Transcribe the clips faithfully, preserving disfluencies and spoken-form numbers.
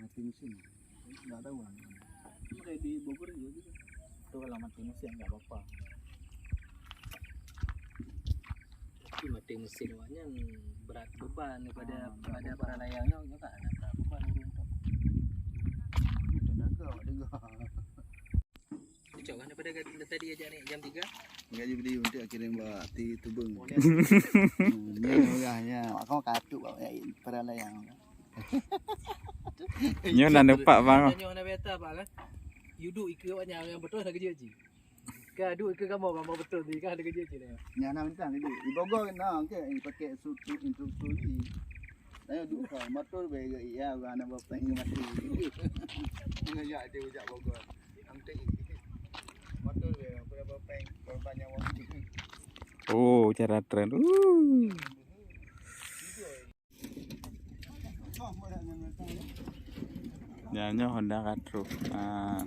Mati mesin. Enggak tahu lah. Itu kayak di Bogor juga gitu. Itu kalau mati mesin enggak apa-apa. Tapi mati mesin awaknya berat beban daripada, ah, berat pada beban. Para layang nyoe, nyoe kan ada berat beban ureueng tu. Itu tenaga awak dengar. Cok kan daripada tadi ajak ni jam tiga. Enggak jadi beli untuk kirim bak ti tubeng. Hmm, ni murahnya. Aku katuk bak para layang. Nyoe na neupak bang. Nyoe na biasa bang lah. Yuduk ike banyak yang betul nak kerja je. Ka duk ike kamu kamu betul ni kan ada kerja je lah. Nyoe na minta ni. Di Bogor na ke pakai sutu instruktur ni. Saya duk ka motor bae ya orang nak bawa peng mati. Ngajak dia ujak Bogor. Nanti motor bae aku dah bawa peng korban nyawa. Oh, cara tren. Uh. Nyan nyoe Honda ka trok. Ha.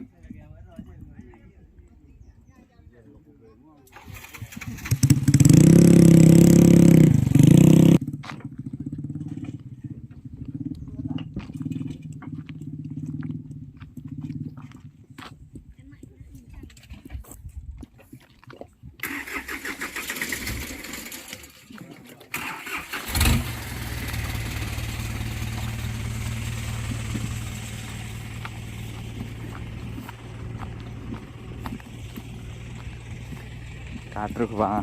Ka troh bang.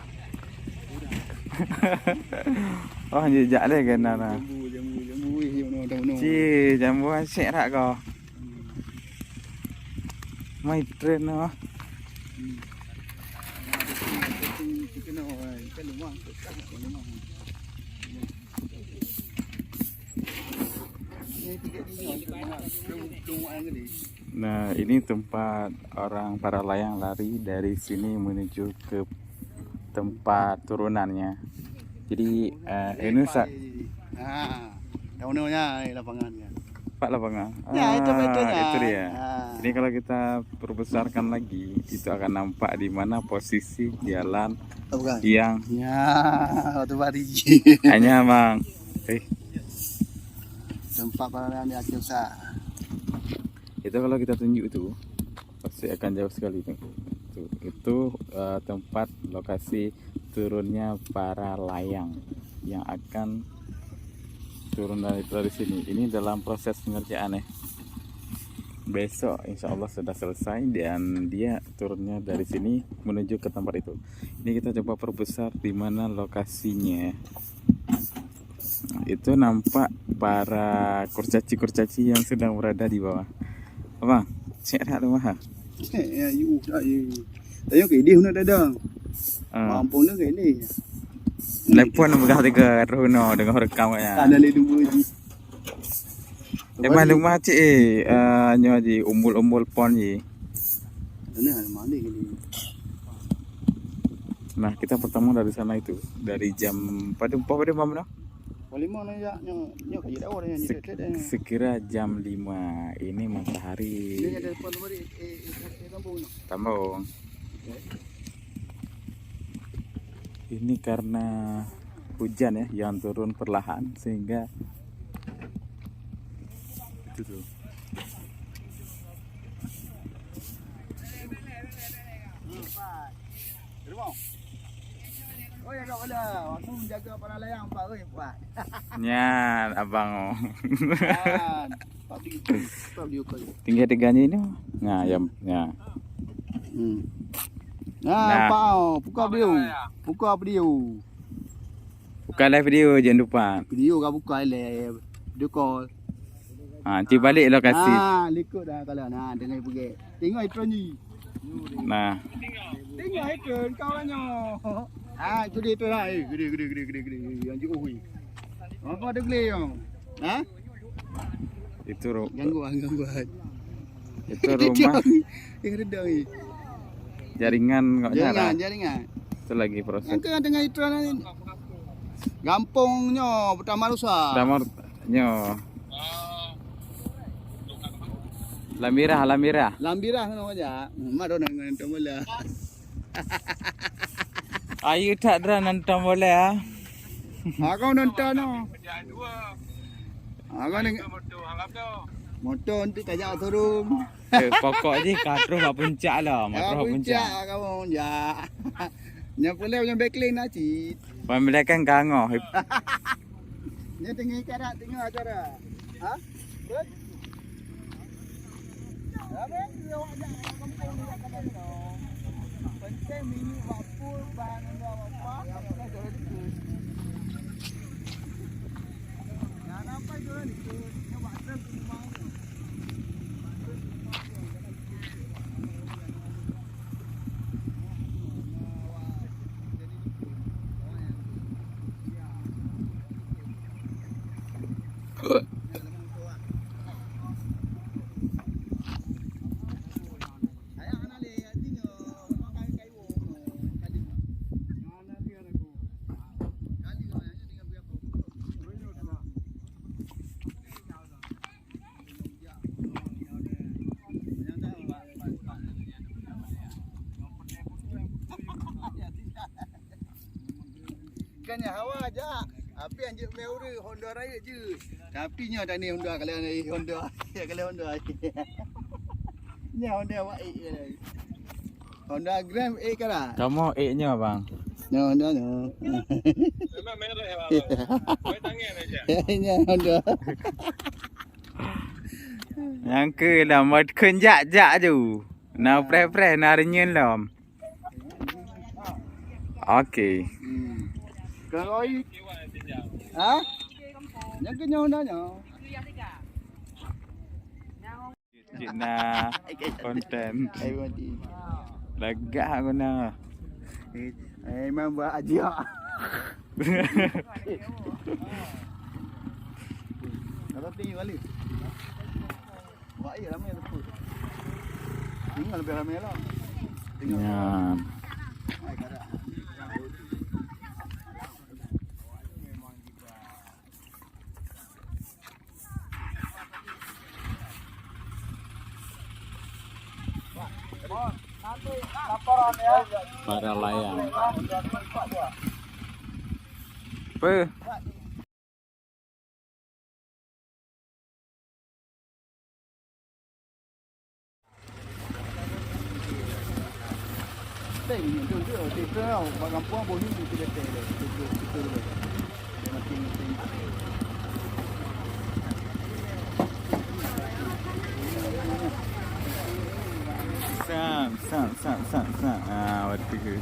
Oh, jijak lé keunan na. Jambu, jambu, jambu, wih, jambu, jambu. Ci, jambu asyik rak ko. Mai tren noh. Nah, ini tempat orang para layang lari dari sini menuju ke tempat turunannya. Jadi, eh, ini sa- Ha, tahu ni nya, eh, lapangan nya. Pak lapangan. Ya, itu, ah, itu nya. Itu dia. Ha. Ini kalau kita perbesarkan lagi, itu akan nampak di mana posisi jalan. Oh, bukan. Yang ya, waktu pagi. Hanya, Bang. Eh. Tempat para layang di akhir sa. Itu kalau kita tunjuk tu, pasti akan jauh sekali tu. Tu, itu, eh, tempat lokasi turunnya para layang yang akan turun dari, dari sini. Ini dalam proses pengerjaan, eh. Besok insya Allah sudah selesai dan dia turunnya dari sini menuju ke tempat itu. Ini kita coba perbesar di mana lokasinya. Itu nampak para kurcaci-kurcaci yang sedang berada di bawah. Abang, cek tak rumah ha? Cek ya, you tak you. Tanya ke dia nak dadang. Ah. Mampu nak ke dia. Telepon pegang tiga terus no dengan rekam kat nya. Tak ada lagi dua ji. Eh, mana rumah cik eh, ah, nyoe ji umbul-umbul pon ji. Mana mana ke dia? Nah, kita pertama dari sana itu, dari jam pada empat pada malam dah. Pukul lima ni ya, nyo nyo kerja dah orang yang Sek- sekira jam lima. Ini matahari. Ini ada depan tu balik eh, eh, eh, kampung ni. Tambung. Ini karena hujan ya yang turun perlahan sehingga itu tuh. Oh ya kak Wala, aku menjaga para layang empat oi empat. Nyan abang oh. Kan. Tinggal tiga ni ni. Nah, ya, ya. Hmm. Nah, nah. Pau, buka video. Buka video. Bukan live video je lupa. Video ka buka live. Video call. Ha, cik balik lokasi. Ha, likot dah kalau nah dengan pergi. Tengok iklan ni. Nah. Tengok iklan kawan nyo. Ha, itu dia tu lah. Eh, gede gede gede gede gede. Yang jauh ni. Apa ada gede yang? Ha? Itu ru- gangguan, gangguan. Itu rumah. Yang redang ni. Jaringan kok jaringan, jaringan. Itu lagi proses. Yang tengah itu ni. Gampong nyo pertama rusak. Pertama nyo. Lamirah, Lamirah. Lamirah kena aja. Mak dah nak nonton bola. Ayu tak ada nonton bola. Aku nonton no. Aku ni. Moto untuk kajak turun. Eh, pokok jih ka troh bak puncak lah, ka troh bak puncak. Puncak kamu, ya. Nyang pulai nyang bekling na cit. Pembelakan ka ngoh. Ni tengah ikat dah, tengah acara. Ha? Betul? Habis, dia awak jak kat kampung, dia kat kampung. Penting minyak bak pul, bahan untuk apa-apa, apa dah jalan dikit. Nah, nampak jalan dikit, dia buat rem rumah tu. Kan nyang hawa jak. Tapi anjing meh ureueng Honda rayeuk jeuet. Tapi nyoe tani Honda kalian, eh, Honda. Ya kalian Honda. Nyoe Honda awak eh kalian. Honda Grand eh kara. Kamu eh nyoe, Bang. Nyoe Honda nyoe. Memang merah ya, Bang. Baik tangan aja. Nyoe Honda. Nyang keu lom, kheun jak-jak ju. Na preh-preh, na reunyeun lom. Okey. Hmm. Kang Roy. Ha? Nyang keu nyoe na nyoe. Cik na konten. Ai mati. Lagak guna. Eh, eh, memang buat aja. Kalau tinggi balik. Wah, iya, ramai tu. Tinggal lebih ramai lah. Tinggal. Ya. Ai, kada. Para layang. Pe? Sam, sam, sam, sam, sam. Ah, waktu tu.